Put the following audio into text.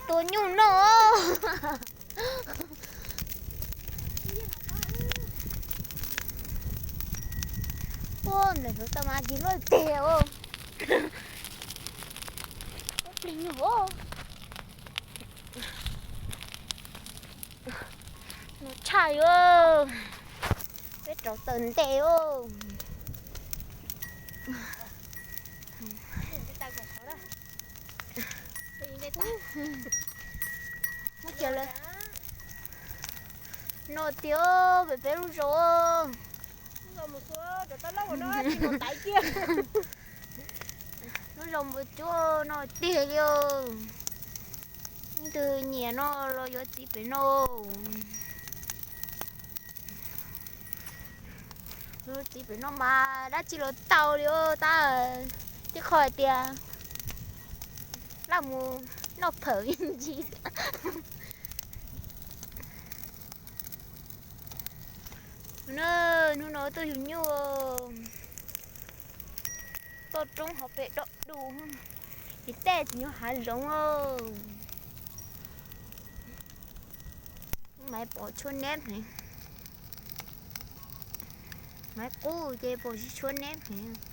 Tua nyuj noj. Ua ntawm hauv tau mas tig luaj tiag os. Ua plig nyuj os. No tshaj li os. Peb rauv taws nte os. Muab kiag lawm. No tiag pem peb lub zos. Lub zos Npua Cuab no tiag li. Leej twg nyiam no los yuav txiv pem no. Yuav txiv pem no mas dab tsi los tau li os. Tab sis qhov hais tias laj mus noj phawm ib ntsis. Hnub no tuaj yug nyuj, toj roob hauv pes dog du, ces tej tsis nyob hav zoov. Maiv pom tshuab neb heev, maiv qub ces pom tshuab neb heev.